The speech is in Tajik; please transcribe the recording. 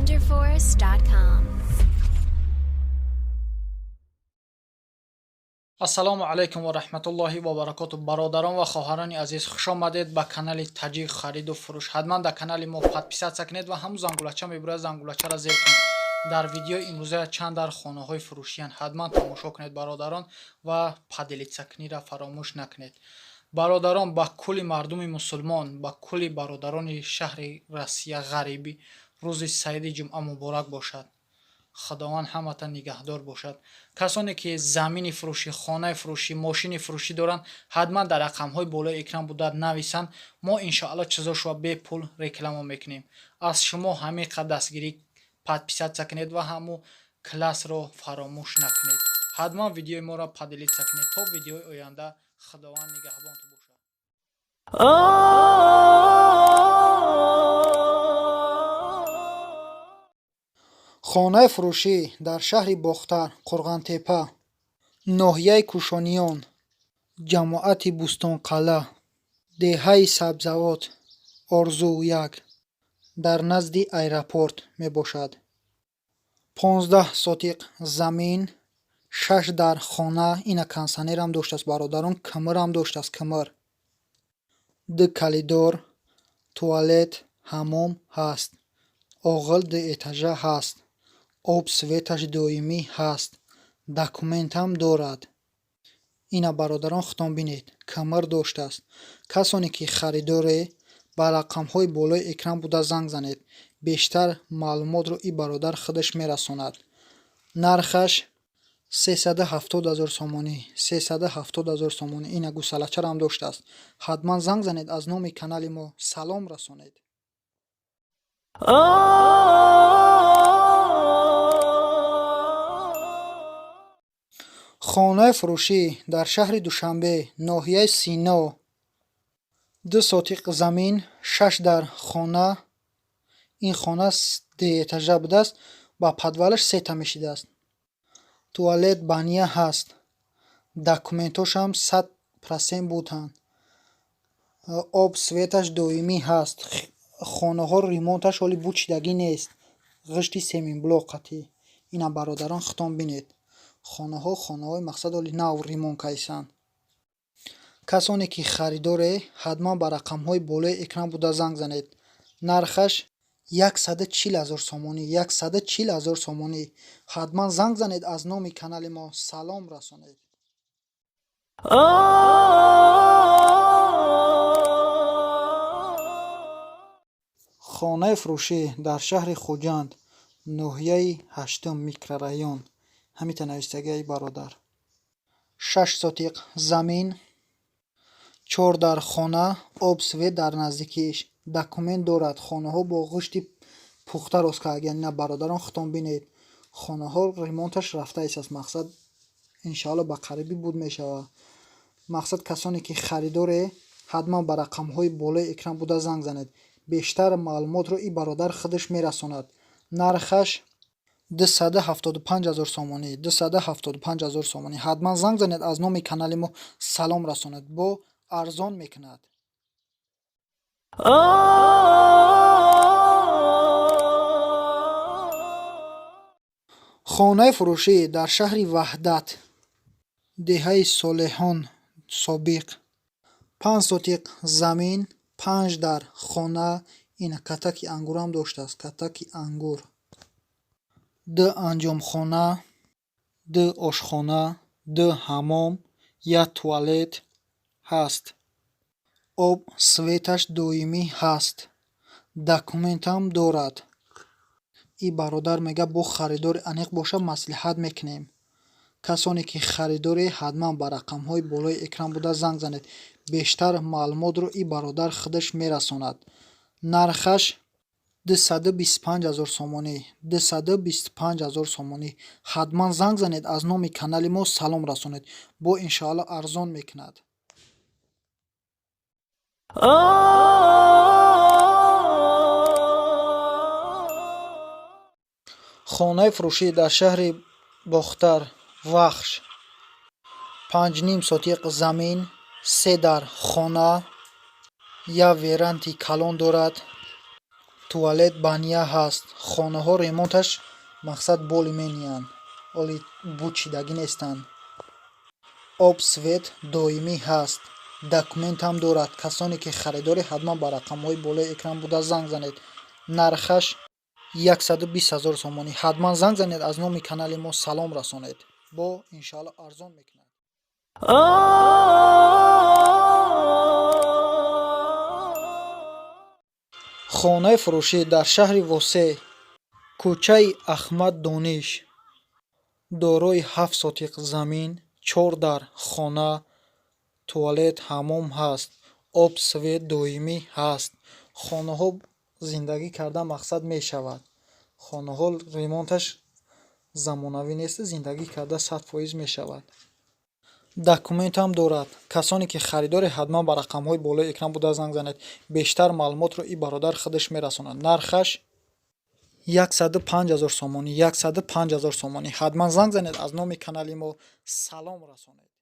Thunderforest.com. Ассалому алайкум ва раҳматуллоҳи ва баракоту. Бародарон ва хоҳарони азиз, хуш омадед ба канали Таҷик хариду фурӯш. Ҳатман дар канали мо подписаться кунед ва ҳамун зангулача мебурад, зангулачаро зер кунед. Дар видеои имрӯза чанд дар хонаҳои фурӯшиянд, ҳатман тамошо кунед, бародарон, ва поделиться куниро фаромӯш накунед. Бародарон, ба кулли мардуми мусулмон, ба кулли бародарони шаҳри Россия ғарибӣ рӯзи саиди ҷумъа муборак бошад. Худованд ҳамата нигаҳдор бошад. Касоне ки замини фурӯшӣ, хонаи фурӯшӣ, мошини фурӯшӣ доранд, ҳатман дар рақамҳои болои экран буда нависанд. Мо иншоалло чизошро бепул реклама мекунем. Аз шумо ҳамин қадр дастгирӣ: подписаться кунед ва ҳамун классро фаромӯш накунед. Ҳатман видеои моро поделиться кунед. То видеои оянда худованд нигаҳбонту бошад. Хонаи фурӯшӣ дар шаҳри Бохтар, Қурғонтеппа, ноҳияи Кӯшониён, ҷамоати Бӯстонқалъа, деҳаи Сабзавот, Орзу 1, дар назди аэропорт мебошад. 15 сотиқ замин, шаш дар хона. Ина кондитсионерам доштааст, бародарон, кмрам доштааст, кмр, ду коридор, туалет, ҳаммом ҳаст, оғил дуэтажа ҳаст, об светаш доимӣ ҳаст, документам дорад. Ина, бародарон, худтон бинед, кмр доштааст. Касоне ки харидоре, ба рақамҳои болои экран буда занг занед. Бештар маълумотро ин бародар худаш мерасонад. Нархаш 370 000 сомонӣ, 370 000 сомонӣ. Ина гусалачарам доштааст. Ҳатман занг занед, аз номи канали мо салом расонед. Хонаи фурӯшӣ дар шаҳри Душанбе, ноҳияи Сино, 2 сотиқ замин, шаш дар хона. Ин хона дуэтажа будааст, ба подвалаш сета мешидааст. Туалет, баня ҳаст, документҳошам 100% буданд, об светаш доимӣ ҳаст. Хонаҳо ремонташ ҳоли бучидагӣ нест, ғишти семинблок қатъӣ. Ина, бародарон, худтон бинед, хонаҳо хонаҳои мақсад ҳоли нав ремонт кардисанд. Касоне ки харидоре, ҳатман ба рақамҳои болои экран буда занг занед. Нархаш 140 000 сомонӣ, 140 000 сомонӣ. Ҳатман занг занед, аз номи канали мо салом расонед. Хонаи фурӯшӣ дар шаҳри Хуҷанд, ноҳияи ҳаштум, микрорайон, ҳамита навистагиаи бародар. 6 сотиқ замин, чор дар хона, об свет дар наздикиаш, документ дорад. Хонаҳо бо ғишти пухта рост кардагианд. Ина, бародарон, худтон бинед, хонаҳо ремонташ рафта истааст. Мақсад, иншоалло ба қарибӣ буд мешавад. Мақсад, касоне ки харидоре, ҳатман ба рақамҳои болои экран буда занг занед. Бештар маълумотро ин бародар худаш мерасонад. Нархаш 275 000 сомонӣ, 275 000 сомонӣ. Ҳатман занг занед, аз номи канали мо салом расонед, бо арзон мекунад. Хонаи фурӯшӣ дар шаҳри Ваҳдат, деҳаи Солеҳон собиқ, 5 сотиқ замин, панҷ дар хона. Ина катаки ангурам доштааст, катаки ангур, ду анҷомхона, ду ошхона, ду ҳаммом, як туалет ҳаст, об светаш доимӣ ҳаст, документам дорад. Ин бародар мегӯяд, бо харидори аниқ бошад, маслиҳат мекунем. Касоне ки харидоре, ҳатман ба рақамҳои болои экран буда занг занед. Бештар маълумотро ин бародар худаш мерасонад. Нархаш 225 000 сомонӣ, 225 000 сомонӣ. Ҳатман занг занед, аз номи канали мо салом расонед, бо иншоалло арзон мекунад. Хонаи фурӯшӣ дар шаҳри Бохтар, Вахш, 5,5 сотиқ замин, се дар хона, як веранди калон дорад. Туалет, баня ҳаст. Хонаҳо ремонташ, мақсад, более-менее янд, оли бучидагӣ нестанд. Об, свет доимӣ ҳаст, документам дорад. Касоне ки харидорӣ, ҳатман ба рақамҳои болои экран буда занг занед. Нархаш 120 000 сомонӣ. Ҳатман занг занед, аз номи канали мо салом расонед, бо иншоалло арзон мекунад. Хонаи фурӯшӣ дар шаҳри Восеъ, кӯчаи Аҳмад Дониш, дорои 7 сотиқ замин, чор дар хона, туалет, ҳаммом ҳаст, об, свет доимӣ ҳаст. Хонаҳо зиндагӣ кардан, мақсад, мешавад. Хонаҳо ремонташ замонавӣ нест, зиндагӣ карда 100% мешавад. Документам дорад. Касоне ки харидоре, ҳатман ба рақамҳои болои экран буда занг занед. Бештар маълумотро и бародар худаш мерасонад. Нархаш 105 000 сомонӣ, 105 000 сомонӣ. Ҳатман занг занед, аз номи канали мо салом расонед.